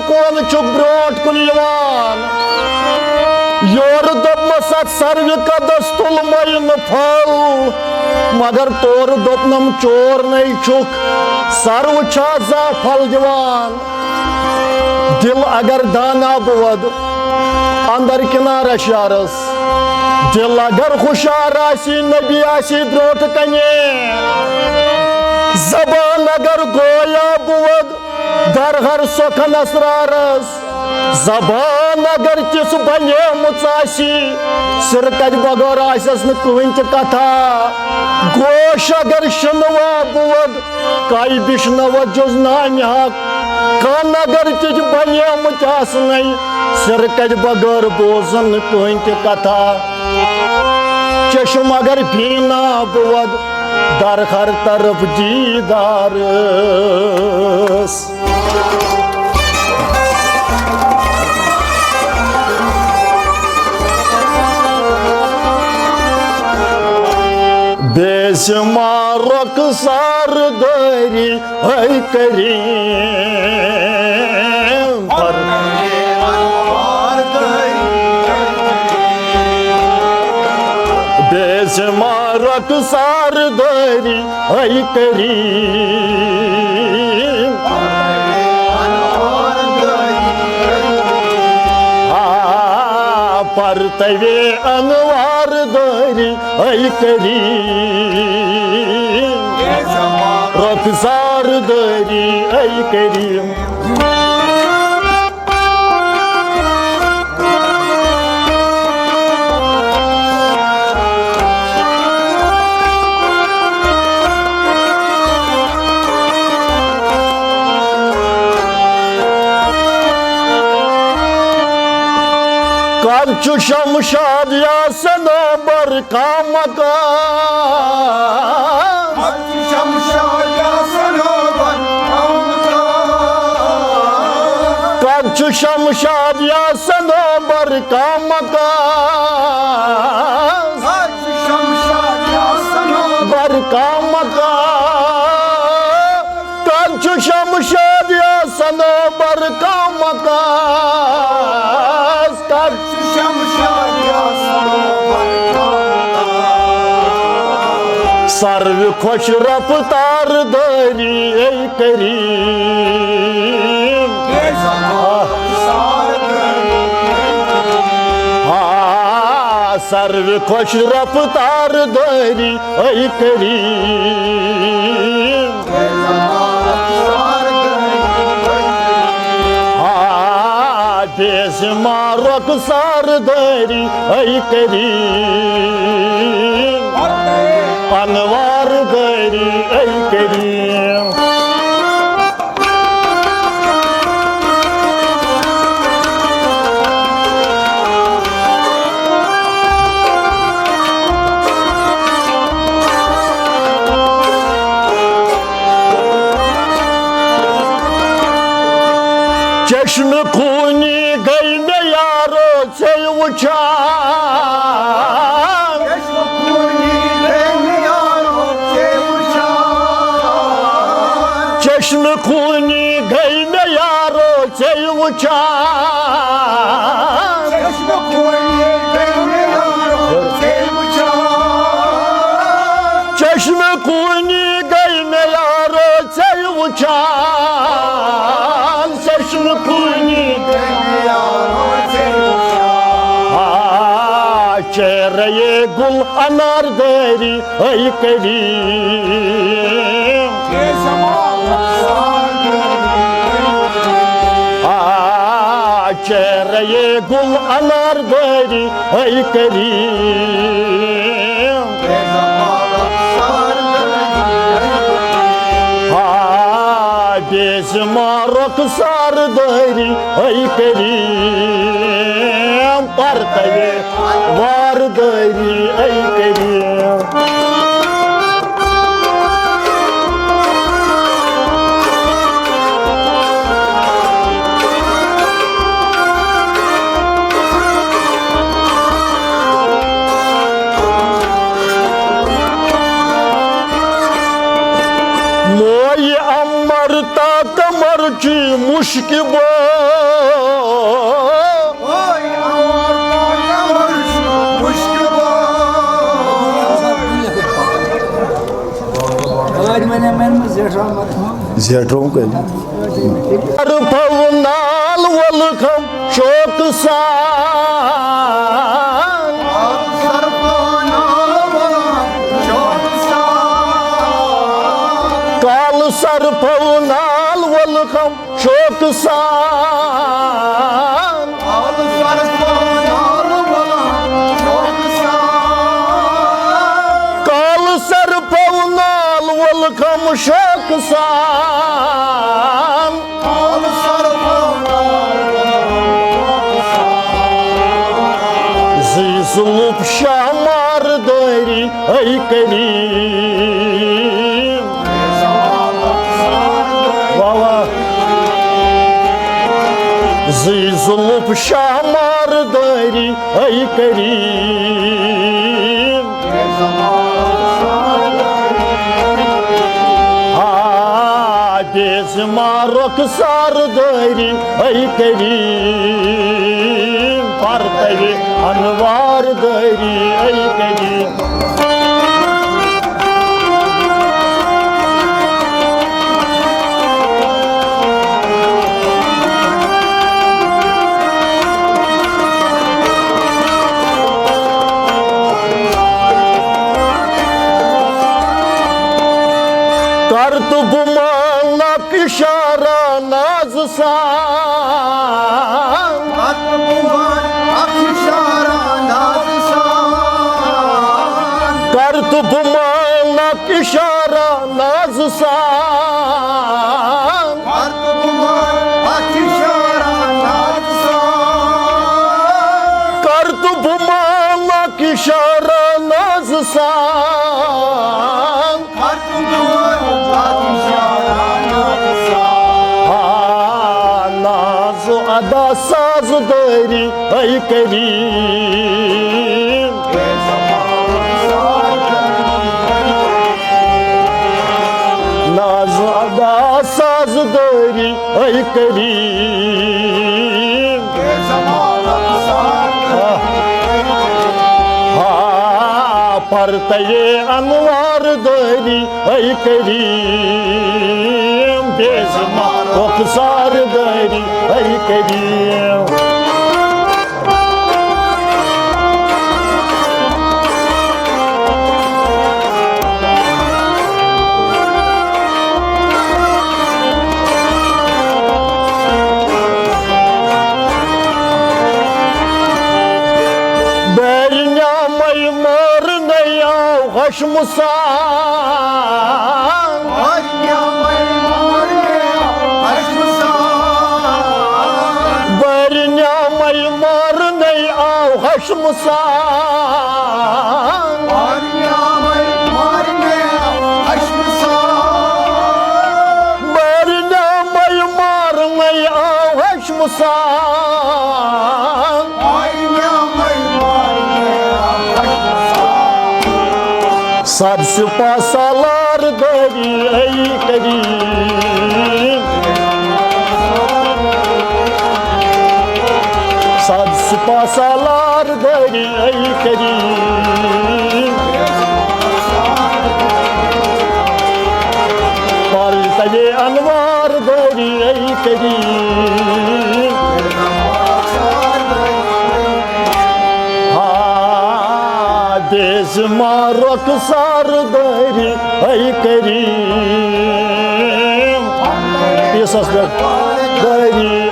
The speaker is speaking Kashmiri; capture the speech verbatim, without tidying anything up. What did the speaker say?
کون چھُکھ برونٛٹھ کُن یِوان؟ یورٕ دوٚپمَس، اَتھ سروِ قدس تُل مۄینہٕ پھل، مگر تورٕ دوٚپنَم، چورنَے چھُکھ، سروٕ چھا زانٛہہ پھل دِوان؟ دِل اگر دانا بُوَد، اندر کنارس یارس۔ دل اگر ہُشار آسی، نبی آسی برونٹھ کنی۔ زبان اگر گویا بود، درہر سخن اسرارس۔ زبان اگر تِژھ بنیمٕژ آسی، سرکت بغٲر آسٮ۪س نہٕ کٕہٕنۍ تہِ کتھا۔ گوش اگر شنوا بود، کاے بشنوت جز نامِ حق۔ کن اگر تِتھۍ بنیمٕتۍ آسنَے، سرکتِ بغٲر بوزن نہٕ کٕہٕنۍ تہِ کتھا۔ چشم اگر بینا بود، در ہر طرف دیدارس۔ بے شمار رخسار داری اے کریم۔ بے شمار رخسار داری اے کریم۔ آ، پرتوے انوار داری اے کریم۔ رخسار داری اے کریم۔ کر چھُ شمشاد یا صنوبر کا مقام؟ کر چھُ شمشاد یا صنوبر کا مقام؟ بر کا مقام۔ کر چھُ شمشاد یا صنوبر کا مقام؟ کر سروِ خۄش رفتار داری اے کریم۔ آ، سروِ خۄش رفتار داری اے کریم۔ آ، بے شمار رخسار داری اے کریم۔ انوار داری اے کریم۔ چشم خونی گئی مےٚ یارو ژے وٕچھان۔ چشم خونی گئی مےٚ یارو ژے وٕچھان۔ چشم خونی گئی مےٚ یارو ژے وٕچھان۔ چشم خونی۔ آ، چہرے گل انار داری اے کریم۔ آ، چہرے گل انار داری اے کریم۔ آ، بے شمار رخسار داری اے کریم۔ پرتوے وار داری اے کریم۔ موی امر تا کمر چھِ مُشکہِ بٲ۔ زیٹھو کٔرِتھ۔ طرفو نال وولکھم شوقہٕ سان۔ کالہٕ سرفو نال وولکھم شوقہٕ سان۔ کالہٕ سرفو نال وولکھم شوقہٕ سان۔ زٕے زُلُف شاہ مار دٲری اے کریم۔ واہ واہ۔ زٕے زُلُف شاہ مار دٲری اے کریم۔ آ، بے زما رۄخسار دٲری اے کریم۔ پرتوے انوار دٲری اے کریم۔ کر تہٕ بہٕ مانکھ اشارہ ناز سان۔ کر تہٕ بہٕ مانکھ اشارہ ناز سان۔ کر تہٕ بہٕ مانکھ اشارہ ناز سان۔ ہا، ناز ادا ساز دٲری اے کریم۔ ناز ادا ساز دٲری اے کریم۔ ہا، پرتوے انوار دٲری اے کریم۔ بے زما رۄخسار دٲری اے کریم۔ بارِ نیامے مارنے آو خشمہٕ سان۔ بارِ نیامے مارنے آو خشمہٕ سان۔ بارِ نیامے مارنے آو خشمہٕ سان۔ سب سپاہ سالار دٲری اے کریم۔ سب سپاہ سالار دٲری اے کریم۔ پرتوے انوار دٲری اے کریم۔ ہا، بے زما رۄخسار دٲری اے کریم۔ پیٖسس پٮ۪ٹھ دٲری